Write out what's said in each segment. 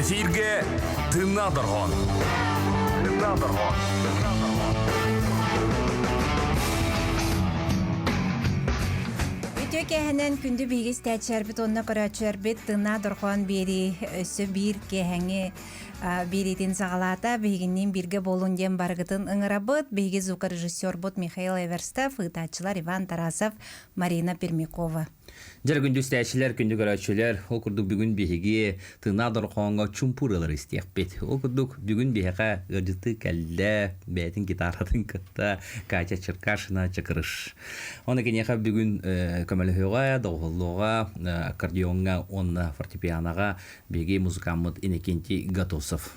Эфирге тыыннаах дорҕоон. Тыыннаах дорҕоон. Үтүө киэһэнэн күндү биһиги истээччилэрбит уонна көрөөччүлэрбит тыыннаах дорҕоон биэрии өссө биир киэһэҥҥи биэриитин саҕалаата. Биһигинниин бииргэ буолун диэн барыгытын ыҥырабыт. Биһиги звукорежиссербут Михаил Эверстов, ыытааччылар Иван Тарасов, Марина Пермякова. Дьэ күндү истээччилэр, күндү көрөөччүлэр, ол курдук бүгүн биһиги тыыннаах дорҕооҥҥо чумпур ылар истиэхпит. Ол курдук бүгүн биһиэхэ ыалдьыттыы кэллэ, бэйэтин гитаратын кытта Катя Черкашина Чакырыш. Оны киниэхэ бүгүн көмөлөһүөҕэ, доҕуһуллуоҕа, аккордеоҥҥа уонна фортепианоҕа биһиги музыкаммыт Иннокентий Готовцев.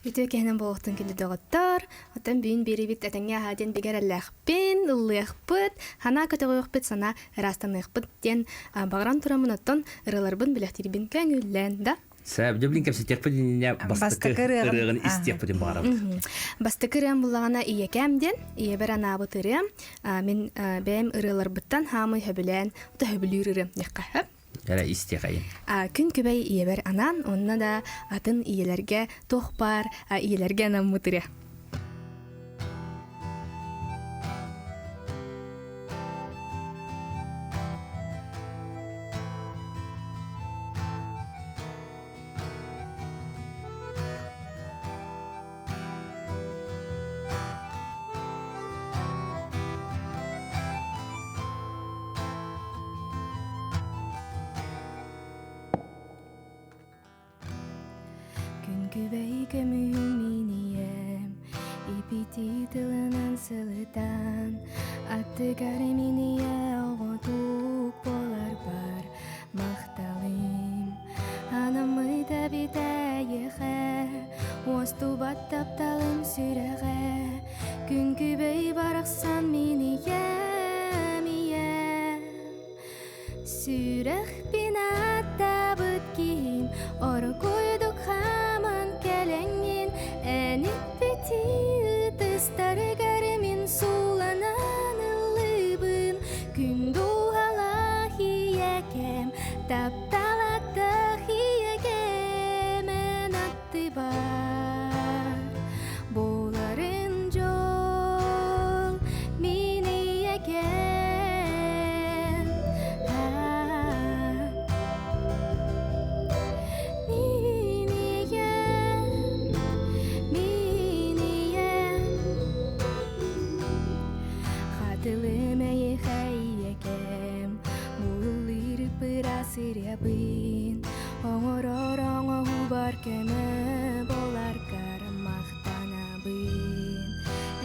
Үтүө киһинэн буолуохтун күндү доҕоттор. Оттон бүгүн биэрибит этэҥҥэ аһаа диэн бигэр эллээхпин, ыллыахпыт, санаа көтөҕүөхпүт, санаа ыраастаныахпыт диэн баҕаран тураммын оттон ырыаларбын билэхтиирбин көҥүллээн да. Сәб, дьэ билин кэпсэтиэхпит иннинэ бастакы ырыаҕын истиэхпитин баҕарабыт. Бастакы ырыам буллаҕына ийэкээм диэн, ийэбэр анаабыт ырыам. Мин бэйэм ырыаларбыттан хаамый хөбүлээн, хөбүлүүр ырыам диэххэ Эрэ истиэхэйин. Күн күбэй ийэбэр анаан, онно да атын ийэлэргэ туох баар ийэлэргэ анаммыт ырыа. Күн күбэй көмүһүн миниэм, ипити тылынан сылытан, аттыгар миниэ оҕотук боларбар махталым. Анаммыта бүтэйэхэ, уостубат тапталым сүрэҕэ, Күн күбэй барахсан мин ийэм, ийэм. Сүрэхпин аттаабыт киһим, оргуйдук хааман кэлэҥҥин, эн иппити ытыстарыгар мин сууланан ыллыыбын, күн дууһалаах ийэкэм, тапталаттах ийэкэм эн аттыбар буоларын дьол мин ийэкэм мин ийэм мин ийэм хатылым эйиэхэ ийэкэм Буллыр бырасырябын оҥорор оҥоһубар көмө боларгар махтанабын.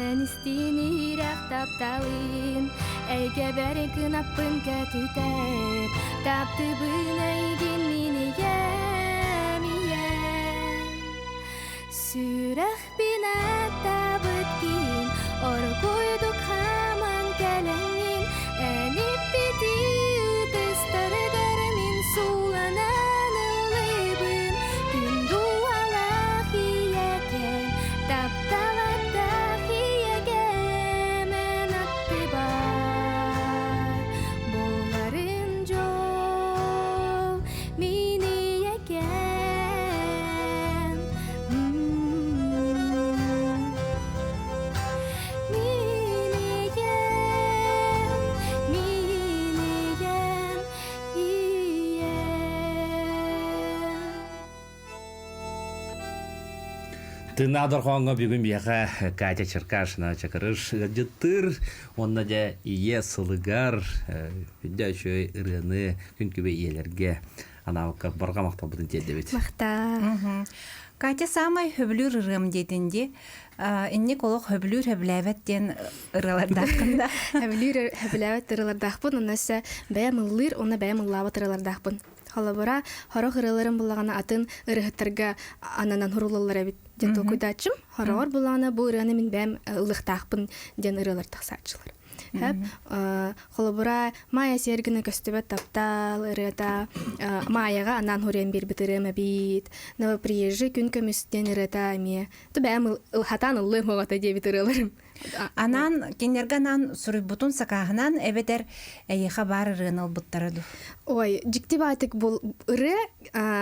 Эн истиин иһирэх тапталын, эйгэбэр кынаппын көтүтэр, таптыбын эйгин мин ийэм, ийэм. Сүрэхпин аттаабыт киһим, оргуйдук хааман кэлэҥҥин, эн иппити ытыстарыгар мин сууланан ыллыыбын. Күн дууһалаах ийэкэм, тапталаттаах ийэкэм эн аттыбар буоларын дьол мин ийэкэм. Тыыннаах дорҕооҥҥо бүгүн биһиэхэ Катя Черкашина Чакырыш ыалдьыттыыр уонна дьэ ийэ сылыгар күндэ үчүгэй ырыаны күн күбэй ийэлэргэ анаабыкка барҕа махталбытын тиэрдэбит. Махтаа. Катя саамай хөбүлүүр ырыам диэтин дии. Инник олох хөбүлүүр хөбүлээбэт диэн ырыалардааххын да. Хөбүлүүр хөбүлээбэт ырыалардаахпын, онно өссө бэйэм ыллыыр уонна бэйэм ыллаабат ырыалардаахпын. Холобура, хорох ырыаларым буллаҕына атын ырыаһыттарга ананан хурулаллар эбит диэн толкуйдааччым. Хороҕор буллаҕына бу ырыаны мин бэйэм ыллыахтаахпын диэн ырыалар тахсааччылар. Хэп холобура Майя Сергина көстүбэт таптал ырыата Майяҕа анаан хуруйан биэрбит ырыам эбит. Новоприезжий күн көмүс диэн ырыата эмиэ. Ту бэйэм хатаан ыллыам оҕото диэбит ырыаларым. Анаан кинилэргэ анаан суруйбутун сакааһынан эбэтэр эйиэхэ баар ырыаны ылбыттара дуу? Ой, дьикти баатык бул ырыа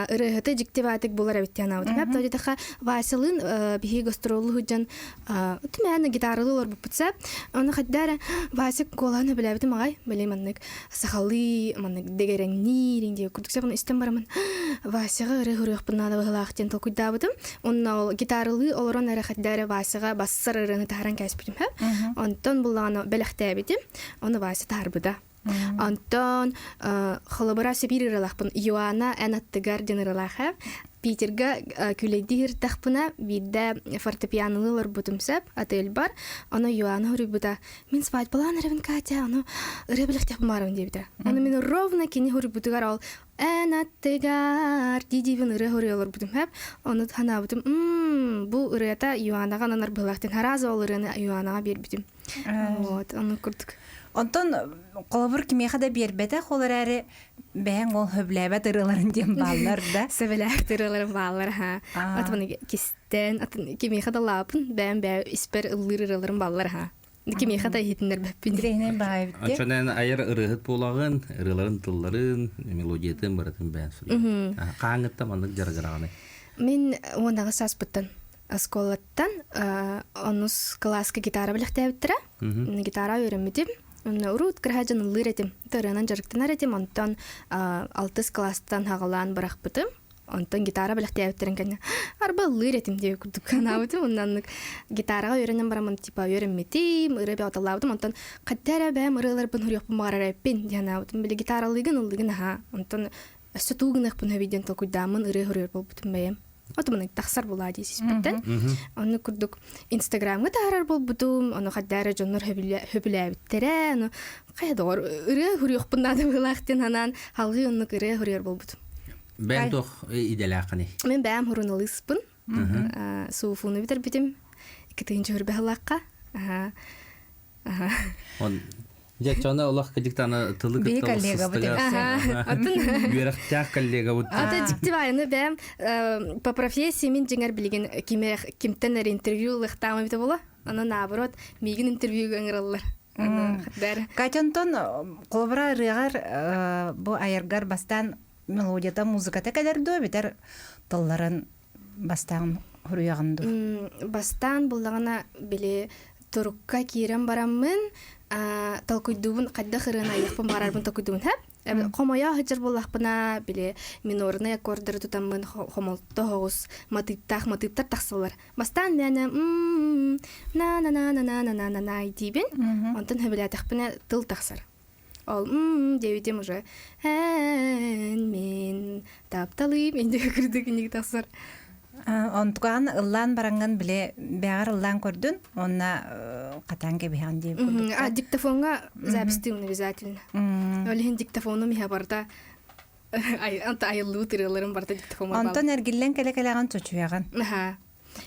ырыаһыта дьикти баатык булар эбит диэн аабытым. Хап диэтэххэ Васялыын биһиги гастроллуу сылдьан түмээн гитаралыы олорбуппут сэ. Ону хайда эрэ Вася куолаһын сөбүлээбитим аҕай. Били маннык сахалыы маннык дэгэрэҥниир диye курдук сэ истэн бараммын Васяҕа ырыа суруйуохпун наада быһыылаах диэн толкуйдаабытым. Онно ол гитаралыы олорон эрэ хайда эрэ Васяҕа бассар ырыаны таһааран кээспитим. Онтон буллаҕына бэлэхтээбитим. Ону Вася таһаарбыта. Онтон холобура сөбүр ырыалаахпын Иоанна эн аттыгар диэн ырыалаах ээ. Питерга күлэйдии сырыттахпына биирдэ фортепианолыы олорбутум сөп отельбар. Ону Иоанна суруйбута мин свадьбалаан эрэбин Катя ону ырыа бэлэхтиэхпин баҕарабын диэбитэ. Ону мин ровно кини суруйбутугар ол эн аттыгар дии-диибин ырыа суруйа олорбутум сөп. Ону санаабытым бу ырыата Иоаннаҕа ананар быһыылаах диэн араас ол ырыаны Иоаннаҕа биэрбитим. Вот, ону курдук. Онтон холобур кимиэхэ да биэрбэтэх, ол эрээри бэйэҥ ол сөбүлээбэт ырыаларын диэн бааллар да. Сөбүлээбэт ырыаларым бааллар, ха. Атын кистэн, атын кимиэхэ да лаапын, бэйэм бэйэ испэр ыллыыр ырыаларым бааллар, ха. Кимиэхэ да иһитиннэрбэппин. Тирэһинэн баайбыт. Оччонон айар ырыаһыт буолаҕын, ырыаларын тылларын, мелодиятын барытын бэйэн суруйаҕын. Хаһааҥҥыттан маннык дьарыгыраҕыный? Мин 10 сааспыттан оскуолаттан онус кылааска гитара бэлэхтээбиттэрэ. Гитара үөрэммитим. Урут кыраһа дьон ыллыыр этим. Ырыанан дьарыктанар этим. Онтон алтыс кылаастан хаҕалаан бырахпытым. Онтон гитара бэлэхтээбиттэрин кэннэ арба ыллыыр этим диye курдук санаабытым. Оннаннык гитараҕа үөрэнэн бараммын типа үөрэммитим, ырыа бөҕөталлаабытым. Онтон хатта эрэ бэйэм ырыаларбын суруйуохпун баҕарар эппин диэн санаабытым. Били гитаралыыгын ыллыгын аһаа. Онтон өссө туу гыныахпын сөбүй диэн толкуйдааммын ырыа суруйар буолбутум бэйэм. Отуман тахсар булаа дии сиспиттэн. Онну курдук Инстаграмҥа таһаарар буолбутум, ону хайда эрэ дьоннор сөбүлээбиттэрэ, ону хайа доҕор ырыа суруйуохпун наада быһыылаах диэн санаан салгыы оннук ырыа суруйар буолбутум. Бэйэм туох идэлээххиний? Мин бэйэм суруналыыспын. Сууфуну бүтэрбитим. Икки тыһыынча быһылаахха. Он Дьэ, чоно олох кыдьыктаны тылы Биһи кытта коллегабыт Атын үөрэхтээх коллегабыт. Ата дьикти баайыны бэйэм по профессии мин дьиҥэр билигин киме кимтэн эрэ интервью ылыахтаам эбитэ буолуо. Аны наоборот миигин интервьюга ыҥыраллар. Катя онтон холобура ырыаҕар бу айаргар бастаан мелодията музыката кэлэр дуо эбэтэр тылларын бастаан суруйаҕын дуу? Бастаан буллаҕына били турукка киирэн бараммын толкуйдуубун хайдах ырыаны айыахпын баҕарарбын толкуйдуубун һэ хомойо сылдьар буоллахпына били минорнай аккордары тутаммын хомолто соҕус матыыптаах матыыптар тахсаллар бастаан мээнэ на на на на на на на на на диибин онтон сөбүлээтэхпинэ тыл тахсар Ол диэбитим уже эн мин тапталыым инде кырдык инник тахсар. Онтугаан ыллаан бараҥҥын биле бэҕэр ыллаан көрдүн уонна хатаан кэбиһэҕин диэбит курдук. А диктофоҥҥа записьтыыбын обязательно. Ол иһин диктофонум иһэ барыта анта айыллыбыт ырыаларым барыта диктофоҥҥа Онтон эргиллэн кэлэ-кэлэҕин чочуйаҕын. Аха.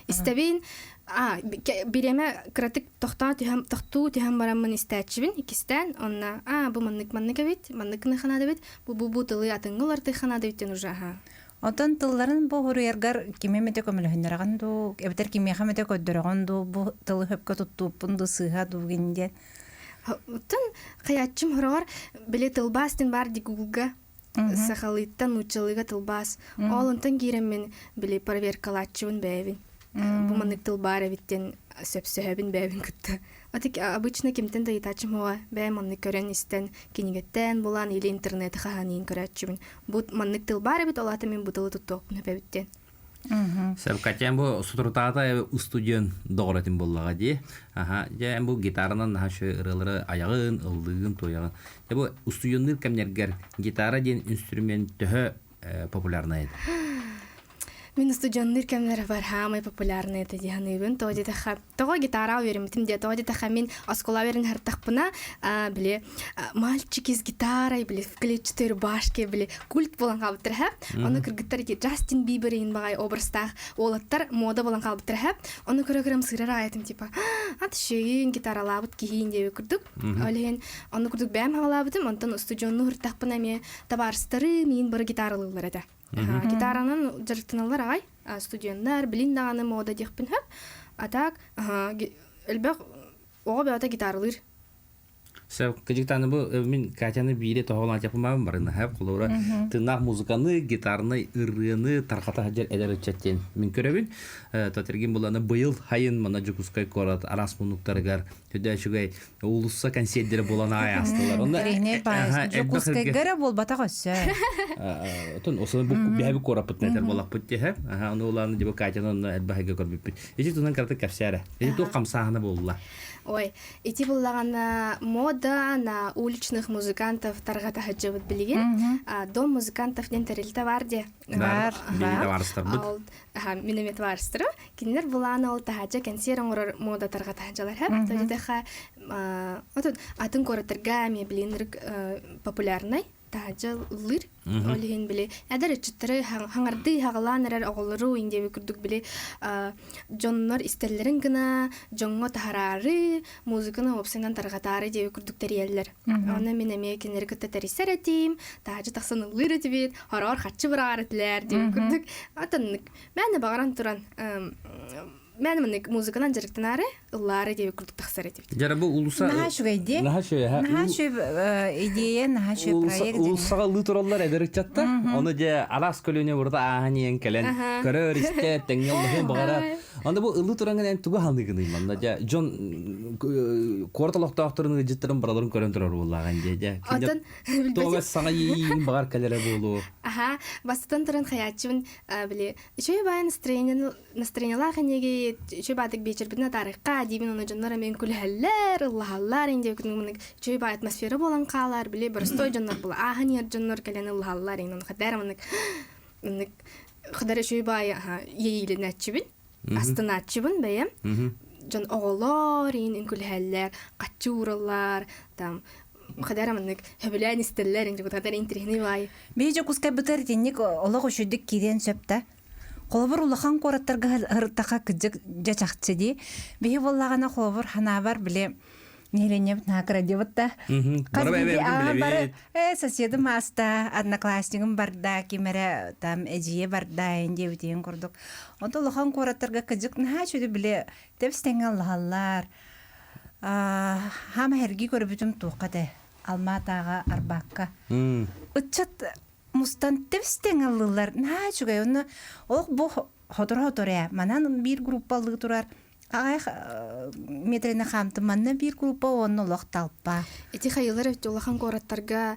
Истэбин, а бириэмэ кыратык тохтоо түһэн тохтуу түһэн бараммын истээччибин иккистээн онно а бу маннык маннык эбит маннык гыныахха эбит бу бу бу тылы атыҥҥа уларытыахха наада эбит диэн уже аха Онтон тылларын бу суруйаргар кими эмэтэ көмөлөһүннэрэҕин дуу, эбэтэр кимиэхэ эмэтэ көрдөрөҕүн дуу, бу тылы сөпкө туттууппун дуу, сыыһа дуу гин диэн. Оттон хайааччым хороҕор били тылбаас диэн баар ди гуглга сахалыыттан нууччалыыга тылбаас. Ол онтон киирэммин били проверкалааччыбын бэйэбин. Бу маннык тыл баар эбит диэн сөпсөһөбүн бэйэбин кытта. Отик обычно кимтэн да ыйытааччым уоҕа бэйэм маннык көрөн истэн кинигэттэн булан или интернети хаһаанийин көрөөччүбүн. Бу маннык тыл баар эбит, ол аата мин бу тылы туттуохпун сөп эбит диэн. Сөп, Катя, бу соторутааҕыта устудьуон доҕор этим буоллаҕа дии. Аха, дьэ, бу гитаранан наһаа үчүгэй ырыалары айаҕын, ыллыыгын, туойаҕын. Дьэ, бу устудьуоннуур кэмнэргэр гитара диэн инструмент төһө популярнай этэ? Мин устудьуоннуур кэмнэрэ бар хаамай популярный этэ дии саныыбын. Тоҕо диэтэххэ, тоҕо гитараҕа үөрэммитим диэ, тоҕо диэтэххэ мин оскуола үөрэнэ сырыттахпына, били мальчики с гитарой, били в клетчатой рубашке, били культ буолан хаалбыттар эһэ. Ону кыргыттар ити Джастин Бибер иһин баҕай образтаах уолаттар мода буолан хаалбыттар эһэ. Ону көрө-көрө ымсыырар аайытым типа ат шейин гитаралаабыт киһиин диэбит курдук. Ол иһин ону курдук бэйэм хаалаабытым, онтон устудьуоннуу сырыттахпына эмиэ табаарыстарым иин бары гитаралыыллар этэ. Гитаранан дьарыктаналлар аҕай студеннар, билин даҕаны мода диэхпин сөп. А так элбэх. Оҕо бөҕөтө гитаралыыр. Сөп, кыдьыктааны бу мин Катяны биире тоһоҕолоон тяпымаабын барына хэп холобура тыыннаах музыканы, гитарнай ырыаны тарҕата сылдьар эдэр ыччат диэн мин көрөбүн. Татергин буланы быйыл хайын мана Дьокуускай куорат араас муннуктарыгар төдөө үчүгэй уулусса кэнсиэрдэрэ буолан аай аастылар. Онно Дьокуускайга эрэ буолбатах өссө. Отон осону бу биһэби куораппытын этэр буолаппыт диэхэ. Аха, ону улааны дьыбы Катяны онно элбэхигэ көрбүппүт. Ити тунан кыратык кэпсээрэ. Ити туох хамсааһына буолла? Ой, ити буллаҕына мода на уличных музыкантов тарҕата сылдьыбыт билигин. Дом музыкантов диэн тэрилтэ бар дии. Бар, бар. Ол мин эмиэ табаарыстарым. Кинилэр былаан ол таһаачча кэнсиэр оҥорор мода тарҕата сылдьалар. Тоҕо отут атын куораттарга эмиэ билин популярнай таһаачча ыллыыр. Ол иһин били эдэр ыччаттары хаҥардыы хаҕалаан эрэр оҕолору индиэби курдук били дьоннор истэллэрин гына дьоҥҥо таһараары музыканы уопсайынан тарҕатаары диэби курдук тэрийэллэр. Онно мин эмиэ кинилэри кытта тэрийсэр этим, таһааччы тахсан ыллыыр этибит, хороҕор хаччы быраҕар этилэр диэби курдук. Атыннык мээнэ баҕаран туран мээнэ маннык музыканан дьарыктанаары ыллаары диэби курдук тахсар этибит. Дьара бу улуса Наһаа үчүгэй дии. Наһаа үчүгэй. Наһаа үчүгэй идея, наһаа үчүгэй проект. Улусаҕа ылыы тураллар эдэр ыччаттар. Ону дьэ араас көлүөнэ урата ааһан иһэн кэлэн көрөр, истэр, тэҥҥэ ыллаһыан баҕарар. Анда бу ылыы тураҥын эн тугу ханыгыный манна дьэ дьон куорат олохтоохторун ыалдьыттарын бараларын көрөн турар буоллаҕын дьэ дьэ. Оттон Туох саҥа иэйиин баҕар кэлэрэ буолуо. Аха, бастатан туран хаyaаччыбын били үчүгэй баай настроениелаах эниги үчүгэй баатык биэчэрбитин атаарыахха диибин уонна дьоннор эмиэ күлүһэллэр, ыллаһаллар индиэ күнүк үчүгэй баай атмосфера буолан хаалар, били боростой дьоннор була ааһан иһэр дьоннор кэлэн ыллаһаллар иҥин онно хадаар маннык маннык хадаар үчүгэй баай иэйиилэнээччибин, астынааччыбын бэйэм. Дьон оҕолор иин үҥкүлэһэллэр, хаччы уураллар, там хадара маннык хөбүлээн истэллэр инжигутатар интириһини баай. Биһи Дьокуускайбытыгар итинник олох үчүгдүк киириэн сөп да. Холобур улахан куораттарга ырыттаха кыдьык дьэ чахчы дии. Биһи буоллаҕына холобур ханаабар били нэһилиэнньэбит наһаа кыра диэбит да. Хас бары соседым ааста, одноклассникым барда, ким эрэ там эдьиийэ барда диэбитин курдук. Онто улахан куораттарга кыдьык наһаа үчүгэй били тэбис-тэҥҥэ аллаһаллар. Хаама эргии көрбүтүм туохха этэ Алма-Атаҕа Арбакка. Ыччат мустан тэбис-тэҥ аллыыллар наһаа үчүгэй. Онно олох бу хоторо-хоторо ээ. Манан биир группа аллыы турар. Аҕайах метрени хаамтым манна биир группа уонна олох талпа. Ити хайылар өттө улахан куораттарга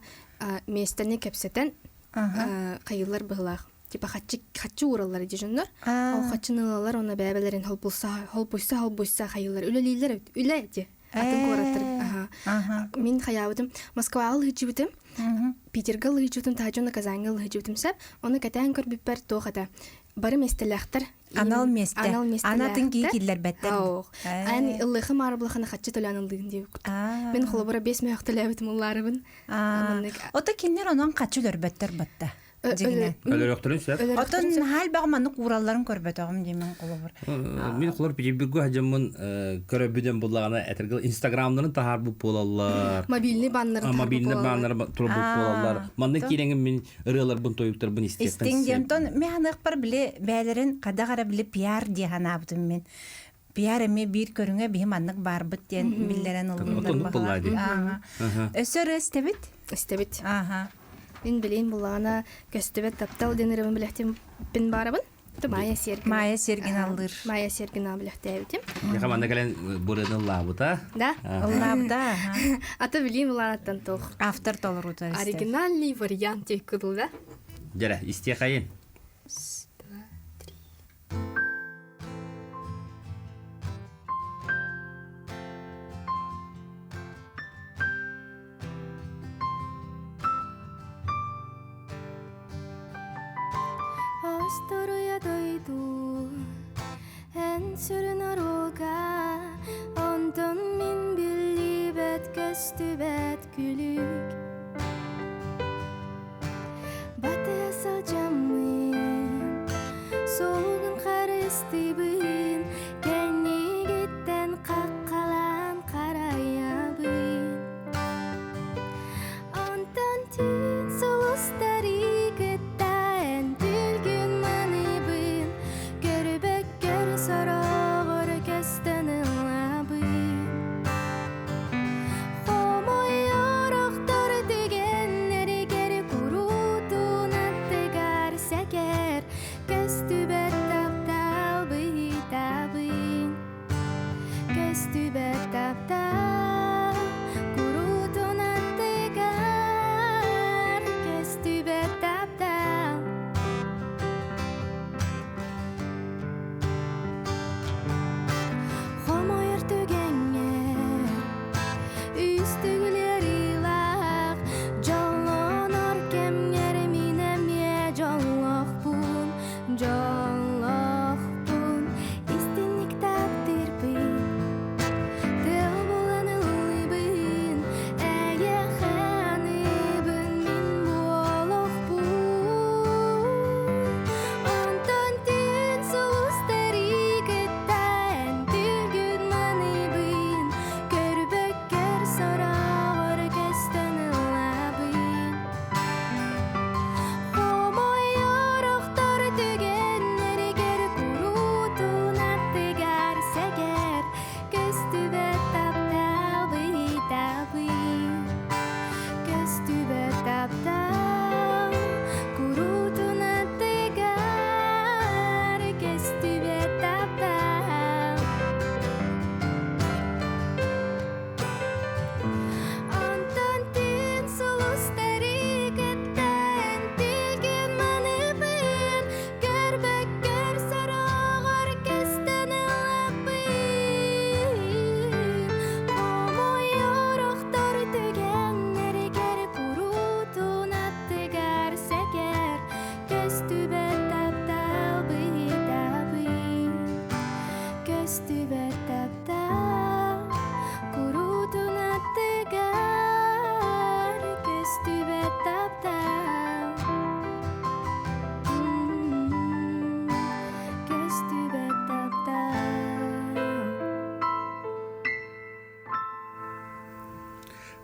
миэстэни кэпсэтэн хайылар быһылаах. Типа хаччы хаччы уураллар ди дьоннор. Ол хаччыны ылалар уонна бэйэбэлэрин холбуйса холбуйса холбуйса хайылар үлэлииллэр эбит. Үлэ ди. Атын куораттар. Аха. Мин хайаабытым Москваҕа лыһыдьыбытым. Питергэ лыһыдьыбытым, таһдьа уонна Казаньга лыһыдьыбытым сөп. Ону кэтээн көрбүппэр туох этэ. Бары миэстэлээхтэр. Анал миэстэ. Анал миэстэлээхтэр. Анатын кии киллэрбэттэр. Эн ыллыхы маарыблахана хаччы төлөөн ыллыгын диэбит. Мин холобура 5 мөһөх төлөөбүтүм ыллаарыбын. Ото кинилэр онон хаччы өлөрбөттөр батта. Дьиҥинэн. Өлөрөхтөрүн сөп. Отон наһаа элбэх маннык ууралларын көрбөтөҕүм дии мин холобур. Мин холобур Петербурга сылдьаммын көрөбүдэн буллаҕына этэргэ инстаграмнарын таһаарбыт буолаллар. Мобильный баннерын Мобильный баннер турбут буолаллар. Манна киирэҥин мин ырыаларбын, тойуктарбын истиэххин Истиҥ диэн тон мин ханыахпар били бээлэрин хайдах эрэ били пиар дии санаабытым мин. Пиар эмиэ биир көрүҥэ биһи маннык баарбыт диэн биллэрэн ыллылар баҕалаах. Өссө ырыа истэбит? Истэбит. Мин билиин буллаҕына көстүбэт таптал диэн ырыабын билэхтиин баарабын. Майя Сергина. Майя Сергина аллыыр. Майя Сергина билэхтээбитим. Яха манна кэлэн бырыны ыллаабыта. Да. Ыллаабыта. Ата билиин булаанаттан туох. Автор толоруута. Оригинальный вариант кыдылда. Дьэрэ, истиэхайын. Два, три. Остуруйа дойду эн сүрүн оруга онтон мин биллибэт көстүбэт күлүк Батыһа сылдьаммын, суолугун харыстыыбын, кэннигиттэн хаххалаан харайабын. Онтон түүн сулустары кытта эн түлгүн маныыбын, көрбөккөр сороҕор көстөн ылабын.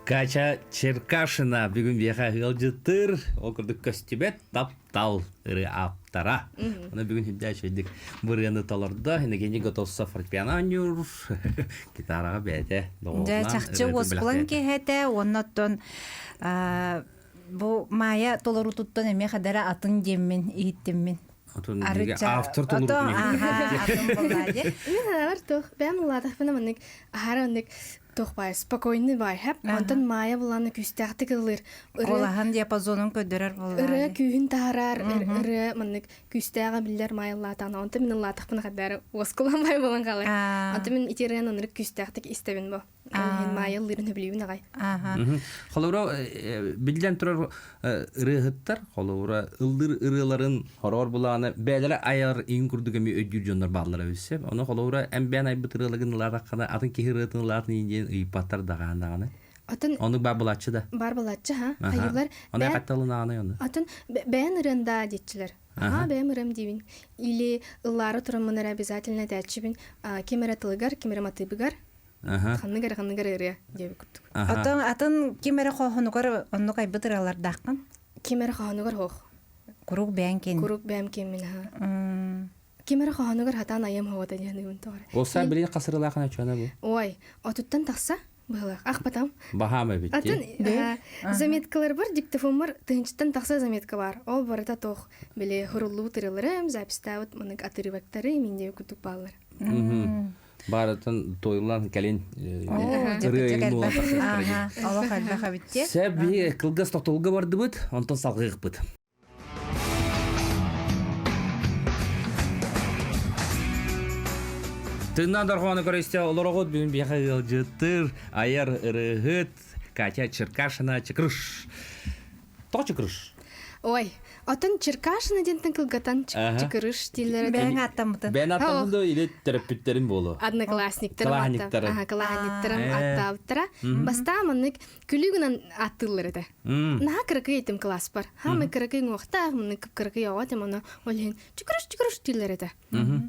Катя Черкашина бүгүн биэхэ ыалдьыттыр, ол курдук көстүбэт таптал ырыа ааптара. Оны бүгүн хүндэ үчүгэйдик бырыаны толордо. Иннокентий Готовцев фортепиано оонньуур, гитараҕа бэйэтэ Дьэ, чахчы уоскулаҥ киэһэтэ уонна оттон бу Майя толорутуттан эмиэ хадара атын диэммин иһиттиммин. Отон автор толорутун атын буолла дии. Мин санаабар туох бэйэм улаатахпына маннык аһара оннук туох баай спокойный баай хэп онтон Майя булааны күүстээхтик ыллыыр ырыа диапазонун көрдөрөр буолла ырыа күүһүн таһарар ырыа маннык күүстээҕэ биллэр Майя ыллаатаҕына онтон мин ыллаатахпына хаддаары уоскулаан баай буолан хаалар онтон мин ити ырыаны оннук күүстээхтик истэбин бу Иһин Майя ыллыырын сөбүлүүбүн аҕай. Холобура, биллэн турар ырыаһыттар, холобура, ыллыыр ырыаларын хороор булааны бэйэлэрэ айар иҥ курдук эмиэ өйдүүр дьоннор бааллара өссө. Ону холобура, эн бэйэн айбыт ырыалагын ылаатаххына, атын киһи ырыатын ылаатын диэн ыйыппаттар даҕаан даҕаны. Атын Оннук баар булааччы да. Бар булааччы, ха. Хайылар. Онно хатталынааны ону. Атын бэйэн ырыан да диэччилэр. Аха, бэйэм ырыам диибин. Или ыллаары тураммын эрэ обязательно этээччибин. Ким эрэ тылыгар, ким эрэ матыыбыгар Ханнык эрэ ханнык эрэ ырыа диэбит курдук. Атын атын ким эрэ хоһоонугар оннук айбыт ырыалардааххын? Ким эрэ хоһоонугар хоох. Курук бэйэҥ кин. Курук бэйэм киммин аха. Ким эрэ хоһоонугар хатаан айым хоҕото диэн ыйбын тоҕо. Оса билин хасырылаахына чуона бу. Ой, отуттан тахса быһылаах. Ах потом. Баһаам эбит. Атын заметкалар бар, диктофонмар тыһынчыттан тахса заметка бар. Ол барыта тох били хуруллубут ырыларым, запистаабыт манык атырыбактары мин диэби курдук бааллар. Барытын туйлан кэлин ырыа буолан Олох элбэх эбит Сөп биһи кылгас тохтобулга бардыбыт, онтон салгыахпыт. Тыыннаан дорҕоону көрөстө олороҕут бүгүн биһиэхэ ыалдьыттыр, айар ырыаһыт Катя Черкашина Чыкрыш. Тоҕо Чыкрыш? Ой, Отон Черкашина диэнтэн кылгатан Чыкырыш дииллэр. Бэйэҥ ааттаммытын. Бэйэн ааттаммытын да или төрөппүттэрин буолуо. Одноклассниктарым Кылааһынньыктарым. Аха, кылааһынньыктарым аттаабыттара. Бастаан маннык күлүүгүнэн аттыыллар этэ. Наһаа кыракый этим класспар. Хаамай кыракый уҥуохтаах, маннык кыракый оҕо этим, ону ол иһин чукуруш чукуруш дииллэр этэ.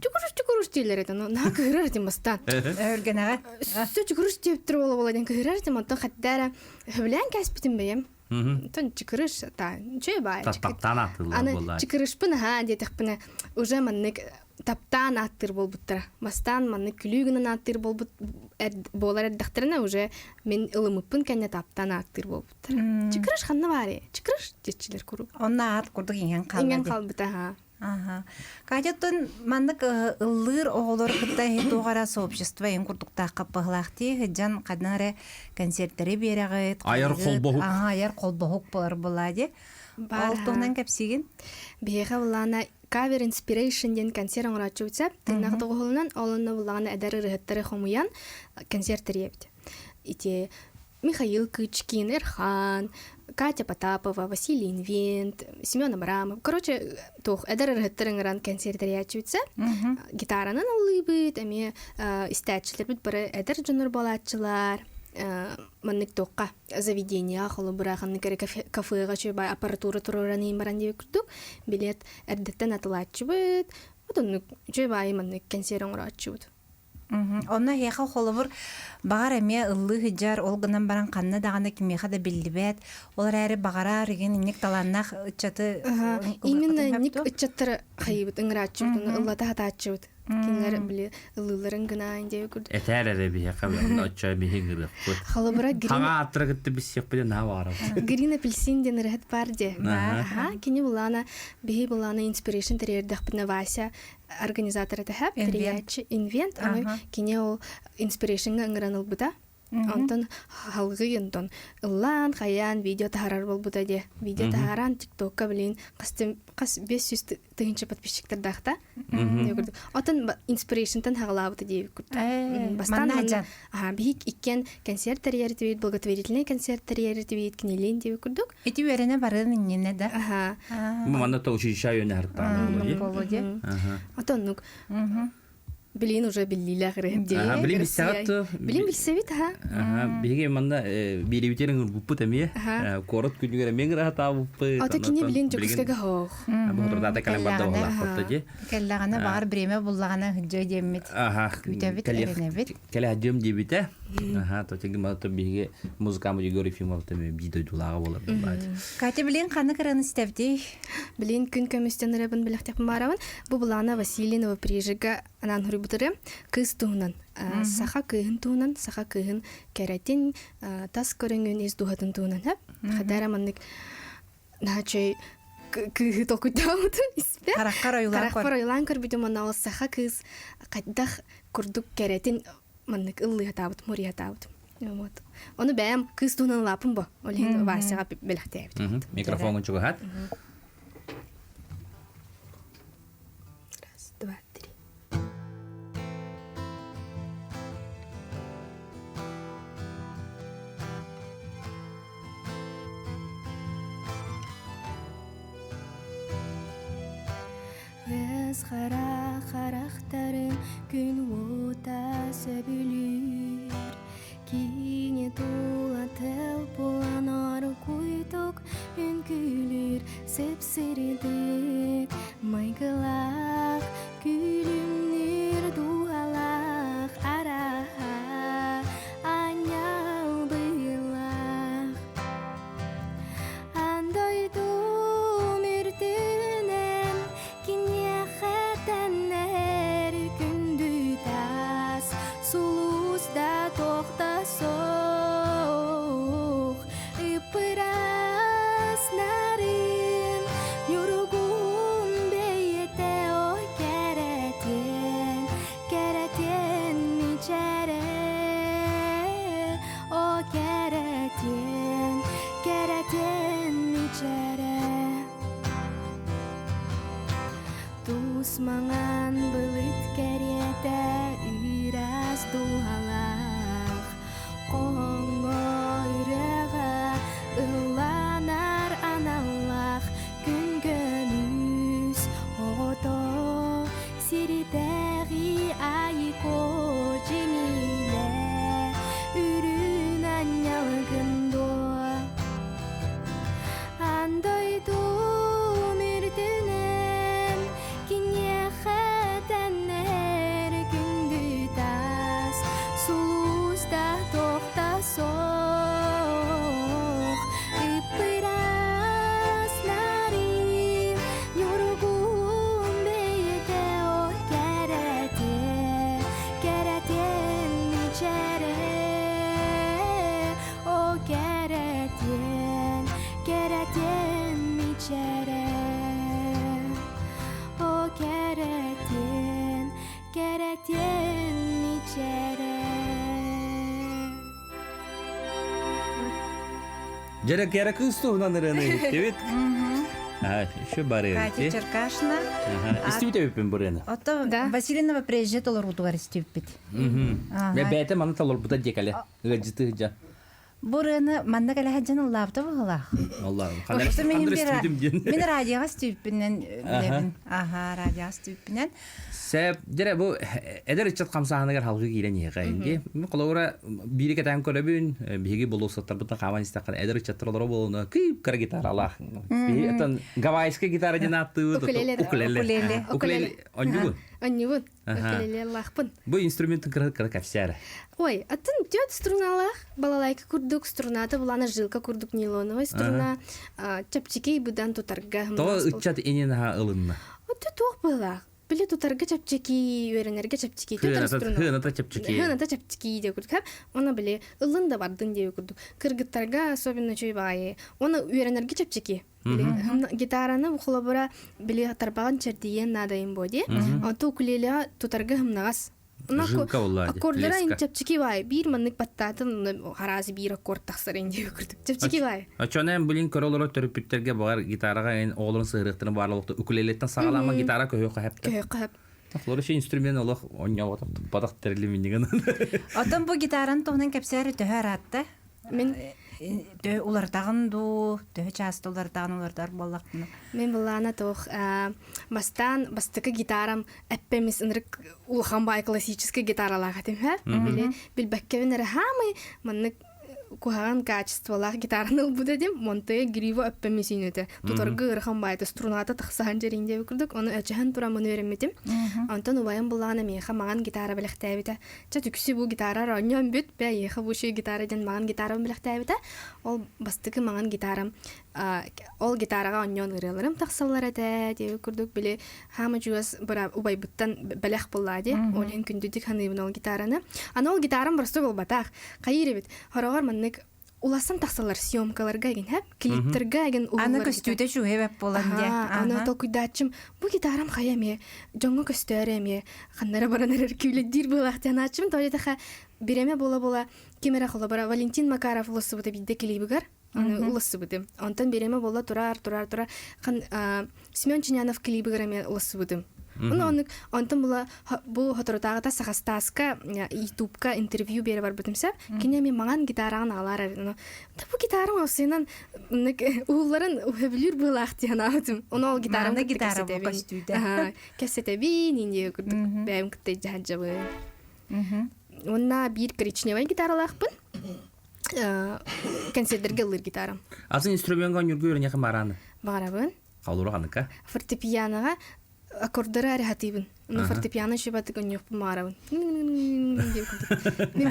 Чукуруш чукуруш дииллэр этэ. Наһаа кыһырар этим бастаан. Өргэнэҕэ. Өссө чукуруш диэбиттэр буола буола диэн кыһырар этим, онтон хатта эрэ сөбүлээн кээспитим бэйэм. Тон чыкырыш та үчүгэй баай. Таптаан ааттыыллар Аны буоллаа. чыкырышпын аһаа диэтэхпинэ уже маннык таптаан ааттыыр буолбуттара. Бастаан маннык күлүү гынан ааттыыр буолбут буолар эрдэхтэринэ уже мин ылымыппын кэннэ таптаан ааттыыр буолбуттара. Чыкырыш ханна баарый? Чыкырыш диэччилэр куруук. Онно аат курдук иҥэн хаалла. Иҥэн хаалбыта аһаа. Аха. Катя, маннык ыллыыр оҕолор кытта туох эрэ сообщество эҥ курдуктаах хаппыһылаах дии сылдьан ханна эрэ концерттары биэрэҕит, Айар холбоһук. Аха, айар холбоһук болар буолаа дии. Ол туһунан кэпсиигин? Биһиэхэ буллаана Cover Inspiration диэн концерт оҥорооччубут сөп. Тыыннаах доҕуһуолунан ол онно буллаҕына эдэр ырыһыттары хомуйан концерт тэрийэбит. Ити Михаил Кычкин, Эрхан, Катя Потапова, Василий Инвент, Семен Абрамов. Короче, туох эдэр ырыһыттар ыҥыран кэнсиэр тэрийээччибитсэ. Гитаранан ыллыыбыт, эмиэ истээччилэрбит бары эдэр дьоннор буолааччылар. Маннык туохха заведение холобура ханнык эрэ кафега чуйбай аппаратура туруоран иин баран диэбит курдук билет эрдэттэн атылааччыбыт. Вот оннук үчүгэй баайы маннык кэнсиэр оҥорооччубут. Онно эһиэхэ холобур, баҕар эмиэ ыллыы сылдьар, ол гынан баран ханна даҕаны кимиэхэ да биллибэт, ол эрээри баҕарар игин инник талааннаах ыччаты Именно инник ыччаттары хайыбыт, ыҥырааччыбыт, уну ыллата сатааччыбыт. Кинилэр били ыллыыларын гынаан диэби курдук. Этээр эрэ биһиэхэ оччо биһи ыҥырыахпыт. Холобура грин Хаҥа ааттара кытта билсиэхпит наһаа баҕарабыт. Грин апельсин диэн ырыһыт бар дии. Аха, кини булаана биһи булаана инспирейшн тэрийэрдэхпитинэ Вася организатор этэ тэрийээччи инвент аны кини ол инспирейшнҥа ыҥыран ылбыта онтон халгыы онтон ыллаан хайаан видео таһаарар буолбута диэ видео таһааран тиктокка билин хас 500 тыһыынча подписчиктардаахта отон инспирейшнтан хаҕалаабыта диэбит курдук бастаан биһик иккиэн концерт тэрийэр этибит благотворительный концерт тэрийэр этибит кинилиин диэбит курдук Ити үөрэнэ барыан иннинэ да. Аха. Манна то училище үөнэ хартаана боло Боло Отоннук. Билин уже биллиилээх ырыһыт диэн. Билин билсэҕит ту? Билин билсэбит, аха. Биһиги манна биирибитин ыҥырбыппыт эмиэ. Куорат күнүгэр эмиэ ыҥыраһатаабыппыт. Ата кини билин Дьокуускайга хоох. Бу хотурдаата кэлэн барда буоллаах дии. Кэллэҕинэ баҕар бириэмэ буллаҕына сылдьыа диэммит. Күүтэбит, эрэнэбит. Кэлэ сылдьыам диэбитэ. Аха, то тиги биһиги музыкамы Егор Ефимов биир дойдулааҕа буолар буоллаат. Катя билин ханнык ырыаны истэбитий? Билин күн көмүстэн ырыабын билэхтиэхпин баарабын. Бу былаана Василий Новоприжига анаан суруйбут кыыс туһунан, саха кыыһын туһунан, саха кыыһын кэрэтин, тас көрүҥүн, ис дууһатын туһунан хөп. Хадара маннык наачай кыыһы толкуйдаабытым испэ. Хараххар ойулаан Харахпар ойулаан көрбүтүм уонна ол саха кыыс хайдах курдук кэрэтин маннык ыллыһатаабытым, муруйатаабытым. Вот. Ону бэйэм кыыс туһунан ылааппын бо. Ол иһин Васяҕа бэлэхтээбитим. Микрофоҥун чугаһат. Раз, два, три. Өс хара харахтарын күн уота сөбүлүүр Киини тула тыл буолан куйтук үҥкүүлүүр сып-сирдик майгылаах күлүмнүүр дууһалаах араһа аанньал быылаах Аан дойдум үрдүнэн киниэхэ тэннэр күндү таас сулус да туох да суох ыппырас нарын ньургун бэйэтэ ой кэрэтиэн кэрэтиэн мичээрэ о кэрэтиэн кэрэтиэн мичээрэ Туус маҥан былыт кэриэтэ ыраас дууһалаах хоһоҥҥо ырыаҕа ылланар аналлаах күн көмүс оҕото сирдээҕи айыко дьиҥилэ үрүн анньалгын дуо Аан дойдум үрдүнэн киниэхэ тэннэр күндү таас сулус да туох да суох ыппырас нарын ньургун бэйэтэ ой кэрэтиэн кэрэтиэн мичээрэ О кэрэтиэн, кэрэтиэн мичээрэ О кэрэтиэн, кэрэтиэн мичээрэ Дьэрэ кэрэ кыыс туһунан ырыаны иһиттибит. Еще бары. Катя Черкашина. Истибит эбиппин бу ырыаны. Ото Василина прежде толоруутугар истибиппит. Бэйэтэ маны толорбута диэкэле. Ыалдьыты сылдьан. Бу ырыаны манна кэлэ сылдьан ыллаабыта быһыылаах. Аллаһым. Мин радиоҕа стүүппүнэн билэбин. Аха, радиоҕа стүүппүнэн. Сэп, дьэрэ бу эдэр ыччат хамсааһыныгар халгы киирэн иһэҕэ инди. Холобура биири кэтээн көрөбүн, биһиги болуоссаттарбытын хааман истэххэ эдэр ыччаттар олоро буолуна кыып кыра гитаралаах. Биһи отон гавайская гитара диэн ааттыыбыт. Укулеле. Укулеле. Укулеле. Онньугун. Онньугун. Укулелелаахпын. Бу инструментын кыра кыра кэпсээрэ. Ой, атын түөрт струналаах балалайка курдук струната булана жилка курдук нейлоновая струна чэпчэки быдан тутарга. Тоҕо ыччат инин аха ылынна? Оту туох быһылаах. Били тутарга чэпчэки, үөрэнэргэ чэпчэки. Хыаната чэпчэки. Хыаната чэпчэки диye курдук. Оны били ылын да бардын диye курдук. Кыргыттарга особенно чөй баайы. Оны үөрэнэргэ чэпчэки. Гитараны холобура били тарбаҕын чэрдийиэн наадайын буо дии. Онто укулелеҕа тутарга хымнаҕас. Жилка буолла Аккордара чэпчэки баай. Биир маннык баттаатын хараасы биир аккорд тахсар диye курдук. Чэпчэки баай. Очонен билин көрө олорор төрөппүттэргэ баҕар гитараҕа эн оҕолорун сыһырыахтарын баар олохто укулелеттан саҕалаама гитара көһүөххэ хэптэ. Көһүөххэ хэп. Флориш инструмент олох онньоботох туппатах тэрили миннигэн. Оттон бу гитараны туһунан кэпсээри төһө араатта? Мин. Төһө уларытаҕын дуу, төһө чааста уларытаҕын уларытар буоллахпына. Мин былаана туох бастаан бастакы гитарам эппэмис ынырык улахан баай классическай гитаралаах этим һэ. Били билбэккэбин эрэ хаамый маннык куһаҕан качестволаах гитараны ылбыт этим. Монтоя грива эппэмис үүнүтэ. Туторга ыарахан баайта струната тахсаһан дьэриин диэбит курдук ону өчөһөн тураммын үөрэммитим. Онтон убайым буллаҕына миэхэ маҥан гитара бэлэхтээбитэ. Чэ түксү бу гитара оонньоон бүт, бээ эйиэхэ бу үчүгэй гитара диэн маҥан гитарабын бэлэхтээбитэ. Ол бастакы маҥан гитарам ол гитараҕа оонньоон ырыаларым тахсаллар этэ диэбит курдук били хаама чугас убайбыттан бэлэх буллаа дии. Ол иһин күндүтүк саныыбын ол гитараны. Аны ол гитарам просто буолбатах. Хайыыр эбит. Хороҕор маннык улассан тахсаллар съемкаларга эгин хэп клиптерга эгин Аны көстүүтэ чуһэбэп буолан дии. Аны толкуйдааччым бу гитарам хайа эмиэ дьоҥҥо көстөөрө эмиэ ханнара баран эрэр күүлэддиир буолаах дианааччым тоойотаха биремэ буола-буола ким эрэ холобура Валентин Макаров улассыбыта биирдэ клибигэр аны улассыбытым онтон биремэ буола турар турар турар хан Семен Чинянов клибигэр эмиэ улассыбытым Ону оннук онтон була бу хоторутааҕыта Сахастааска ютубка интервью биэрэ барбытым сөп. Кини эми маҥан гитараҕын аҕалаар эрэ. Да бу гитарам осынан уулларын уһэбилүүр быһылаах диэн аабытым. Ону ол гитарам Мааны гитара бу көстүүтэ. Кэссэтэбин инде курдук бэйэм кытта дьаһаджабын. Уонна биир коричневай гитаралаахпын. Концерттерге ыллыыр гитарам. Атын инструментга ньургу үйрэньэхэ барааны. Баҕарабын. Холура ханыка? Фортепианоҕа аккордары эрэ хатыыбын. Ну, фортепиано шибатык онньуохпун маарабын. Мин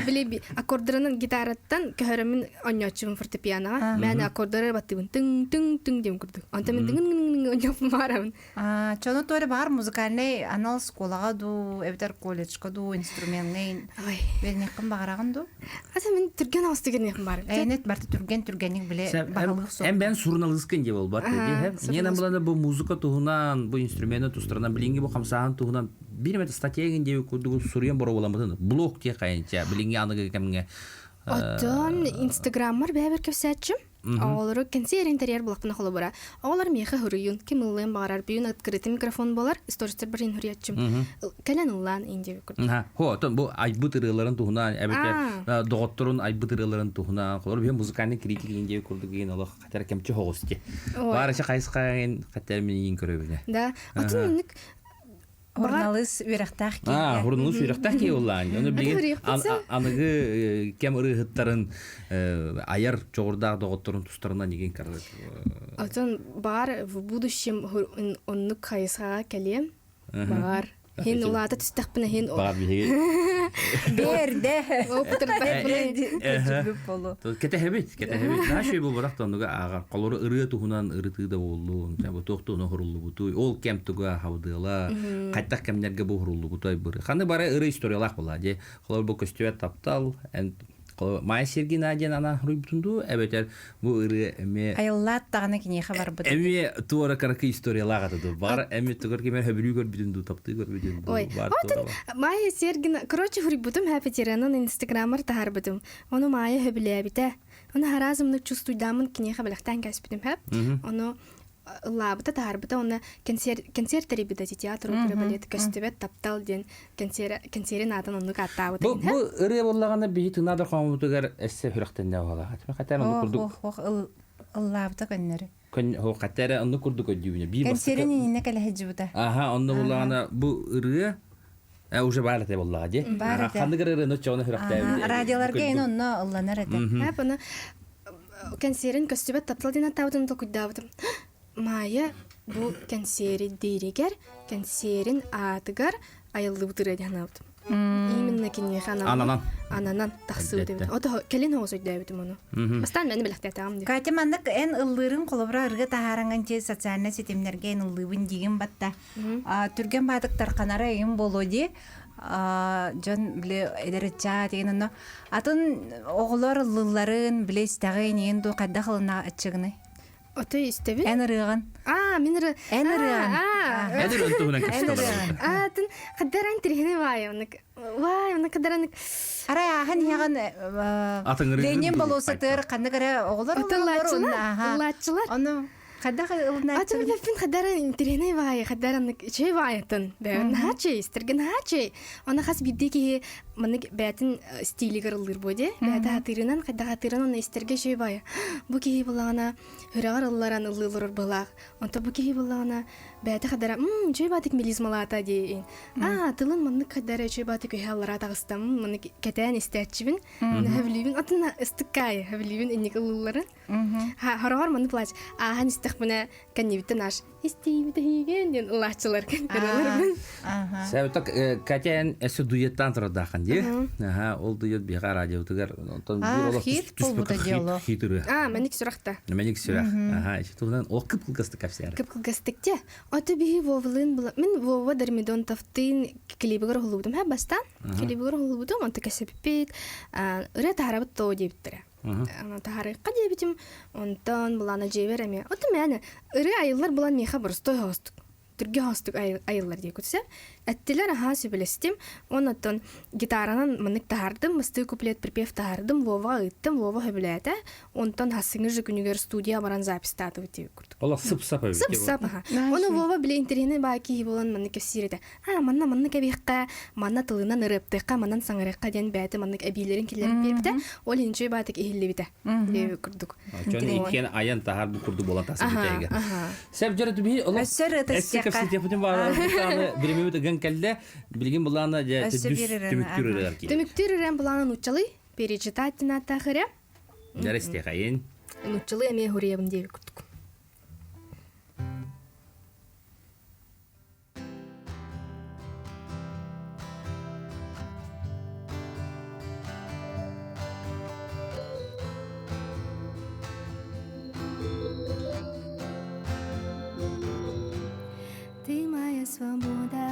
били аккордарын гитараттан көһөрөмүн онньооччубун фортепианоҕа. Мээнэ аккордары баттыыбын. Тыҥ тыҥ тыҥ диэн курдук. Онтон мин тыҥ онньуохпун маарабын. Чону туора баар музыкальный анал школаҕа дуу, эбэтэр колледжка дуу инструментный берниэххин баҕараҕын дуу? Ата мин түргэн оҕус түгэнниэхпин баар. Эйнет барты түргэн түргэнник биле баһылык суох. Эм бен суруналыыскын дии болбат дии. Нена булана бу музыка туһунан, бу инструменты тустарынан билиҥҥи бу хамсааһын туһунан бир эмэ статья дии курдук суруйан боруобаламмытын блог дии хайынча билиҥҥи аныгы кэмҥэ Оттон инстаграммар бэйэбэр кэпсээччим. Оҕолору кэнсиэр интерьер булахпына холобура. Оҕолор миэхэ хуруйун, ким ыллыан баҕарар, бүгүн открытый микрофон болар, стористер барин хуруйаччым. Кэлэн ыллаан индия курдук. Хо, отон бу айбыт ырыаларын туһунан, эбэтэр доҕотторун айбыт ырыаларын туһунан, холор биһи музыкальный критик индия курдук иин олох хатар кемчи хоҕус ди. Баарыча хайысхаын хатар мин иин көрөбүнэ. Да, отон инник Хурналыс үөрэхтээх киһи. Аа, хурналыс үөрэхтээх киһи улаан. Ону билигин аныгы кэм ырыаһыттарын айар чоҕурдаах доҕотторун тустарынан игин карды. Отон бар в будущем оннук хайысхаҕа кэлиэм. Бар. Хин улаата түстэхпинэ хин Бар биһиги. Берде. Кэтэһэбит, кэтэһэбит. Наша бу барах тоннуга ааҕар. Холору ырыа туһунан ырытыы да буоллун, бу туох туһунан хуруллубутуй, ол кэм туга хабдыала, хайтах кэмнэргэ бу хуруллубутой быры. Ханы бары ыры историялаах була. Же, холор бу көстүбэт таптал, Майя Сергина диэн ана руйбутун дуу, эбэтэр бу ырыа эмиэ Айыллаат даҕаны киниэхэ барбыт. Эмиэ туора каракы историялаах ата дуу. Баҕар эмиэ тугар кимэр хөбүлүү көрбүтүн дуу, таптыы көрбүтүн дуу. Ой, отон Майя Сергина, короче, хуруйбутум Happy инстаграмар таһаарбытым. Ону Майя хөбүлээбитэ. Ону хараазымнык чувствуйдааммын киниэхэ бэлэхтээн кээспитим хэп. Ону ыллаабыта таһаарбыта уонна концерт концерт тэрийбитэ театр опера балет көстүбэт таптал диэн концерт концерин аатын оннук ааттаабыт Бу бу ырыа буоллаҕына биһи тыынаа хоммутугар эссе сүрэхтэннэ буолаҕа. Хатан оннук курдук ыллаабыта көннөрү. Көн хата эрэ оннук курдук өйдүүбүнэ. Биир Концерин иннинэ кэлэһэдьибыта. Аха, онно буоллаҕына бу ырыа уже баар этэ буоллаҕа дии. Баар этэ. Ханнык ырыаны оччоҕуна сүрэхтээбит. Радиоларга эн онно ылланар этэ. Һэп аны кэнсиэрин көстүбэт таптал диэн аттаабытын толкуйдаабытым. Майя бу кэнсиэри дииригэр, кэнсиэрин аатыгар айыллыбыт ырыа диэн санаабытым. Именно киниэхэ ананан ананан тахсыбыт эбит. Ото кэлин оҕус өйдөөбүтүм ону. Бастаан мени бэлэхтээтэҕим дии. Катя маннык эн ыллыырын холобура ырга таһааранган чи социальнай ситимнэргэ эн ыллыыбын диигин батта. Түргэн баатык тарханара эйим боло ди. Дьон биле эдэр ычча деген онно атын оҕолор ыллыылларын биле истэҕин иин ду хайдах ылына аччыгыный? Отой истэбин. Эн ырыаҕын. Аа, мин ыры. Эн ырыаҕын. Эн ырыаҕын туһунан кэпсэтэ Аа, тын хаддаран тирихини вай, оннук. Вай, оннук хаддаран Арай ааһан иһэҕин Атын ырыаҕын Ленин болуоссатыгар ханнык эрэ оҕолор Ыллааччылар. Ыллааччылар. Ону. Хайдах ылынааччы? Атын билэппин хадара интэриэһинэй баайы, хадара үчүгэй баайытын. Наһаа үчүгэй, истэргэ наһаа үчүгэй. Аны хас биирдии киһи маннык бэйэтин стилигэр ыллыыр буо дии. Бэйэтэ хатыырынан, хайдах хатыырынан онно истэргэ үчүгэй баайы. Бу киһи буллаҕына сүрэҕэр ылларан ыллыы олорор быһыылаах. Онтон бу киһи буллаҕына бэйэтэ хадара үчүгэй баатык мелизмалаата дии. Аа, тылын маннык хадара үчүгэй баатык үһэ аллараа таҕыстам. Маннык кэтээн истээччибин. Хөбүлүүбүн атын ыстыккаайы хөбүлүүбүн инник ыллыылларын. Хороҕор маннык плач ааһан истэхпинэ кэннибиттэн аш истиибит эһиигин диэн ылааччылар кэннилэрбин. Сәбиток Катя өссө дуэттаан турардаахын дии. Аха, ол дуэт биһиэхэ радиотугар онтон А, хит буолбута диолог. Хит ырыа. А, мэник сүрэхтэ. Мэник сүрэх. Аха, ичи туһунан ол кып-кылгастык кэпсээр. Кып-кылгастык те. Ото биһи Вовалыын була мин Вова Дормидонтовтыын клибигэр уһуллубутум һэ бастаан. Клибигэр уһуллубутум, онто кэсэппит. Ырыа таһарабыт тоо диэбиттэрэ. Таһарыахха диэбитим, онтон былаана дьиэбэр эмиэ. Ото мээнэ ырыа айыллар булан миэхэ боростой хоостук. Түргэ хоостук айыллар диye күтсэ. Эттилэр аһаа сөбүлэстим. Оннуттан гитаранан маннык таһардым, мастыы куплет припев таһардым, Воваҕа ыыттым, Вова сөбүлээтэ. Онтон хассыҥы же күнүгэр студия баран записьтаатыбыт диэбит курдук. Олох сып-сап эбит. Сып-сап аха. Ону Вова били интэриэһинэй баа киһи буолан маннык кэпсиир этэ. А манна маннык эбиэххэ, манна тылынан ырыаптыахха, манан саҥарыахха диэн бэйэтэ маннык эбиилэрин киллэрэн биэрбитэ. Ол иһин үчүгэй баатык иһиллибитэ диэбит курдук. Чон иккиэн айан таһаар бу курдук буолан тахсыбыт эйгэ. Сеп дьөрө биһи олох Өссө ырыата Өссө истиэххэ. кэпсэтиэхпитин баҕарабыт биримибит ыган кэллэ. Билигин былаана дьэ Өссө түс биир ырыаны, түмүктүүр аха. ырыалар киирэр. Түмүктүүр ырыам былаана нууччалыы перечитать тахыря. Дьэр истиэхэйин. Нууччалыы эмиэ хуриябын диэбит курдук. Ты моя свобода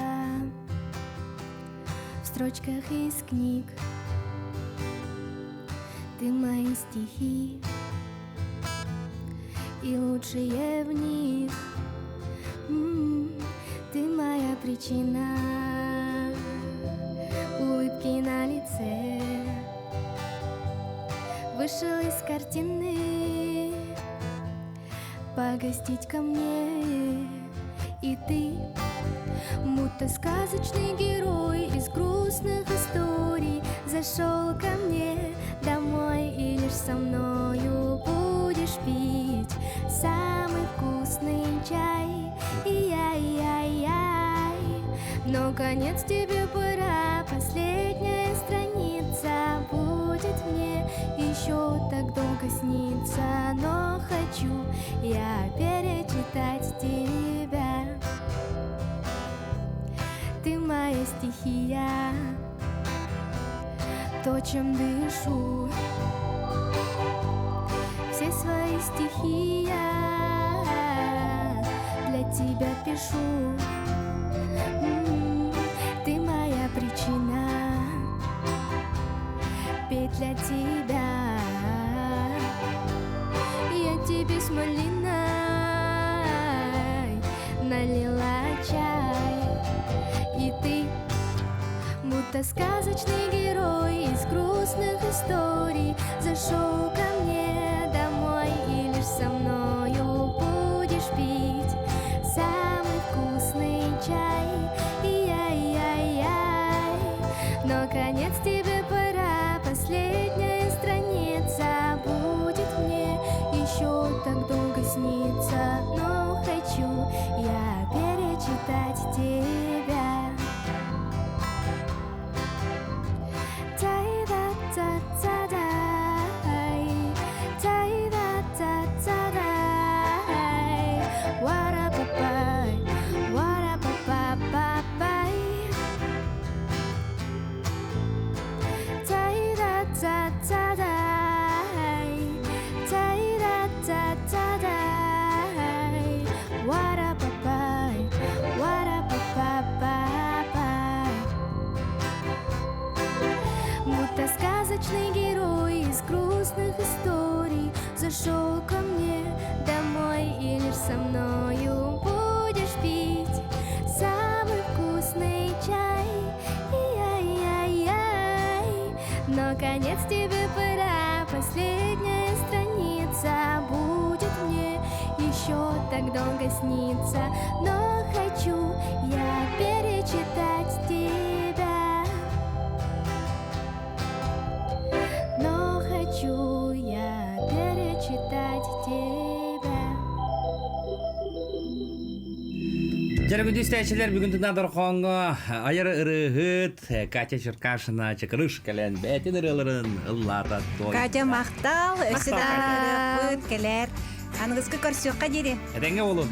в строчках из книг. Ты мои стихи и лучшие в них. М-м, Ты моя причина улыбки на лице. Вышел из картины погостить ко мне. И ты, будто сказочный герой из грустных историй, зашел ко мне домой и лишь со мною будешь пить самый вкусный чай. И-яй-яй-яй. Но конец тебе пора, последняя страница будет мне еще так долго сниться, но хочу я перечитать тебя. Ты моя стихия, то, чем дышу. Все свои стихи я для тебя пишу. Ты моя причина петь для тебя. Я тебе с малиной налила чай. И ты, будто сказочный герой из грустных историй, зашел ко мне домой и лишь со мною будешь пить самый вкусный чай. И-яй-яй-яй. Но конец тебе пора, последняя страница будет мне еще так долго сниться, но хочу я перечитать тебя. Та-да-та-та-дай, та-да-та-та-дай, уара-па-пай, уара-па-па-па-пай. Та-да-та-та-дай, та-да-та-та-дай, уара-па-пай, уара-па-па-па-пай. Будто сказочный герой из грустных историй зашел ко мне домой и лишь со мною будешь пить самый вкусный чай. И-яй-яй-яй. Но конец тебе пора, последняя страница будет мне еще долго снится, но хочу я перечитать тебя. Но хочу я перечитать тебя. Дьэ күндү истээччилэр бүгүн тына дорхооҥҥо айар ырыаһыт Катя Черкашина Чакырыш кэлэн бэйэтин ырыаларын ыллаата той. Катя махтал, өссө да ырыаппыт кэлэр. Аныгыскы көрсүөххэ диэри. Этэҥҥэ буолун.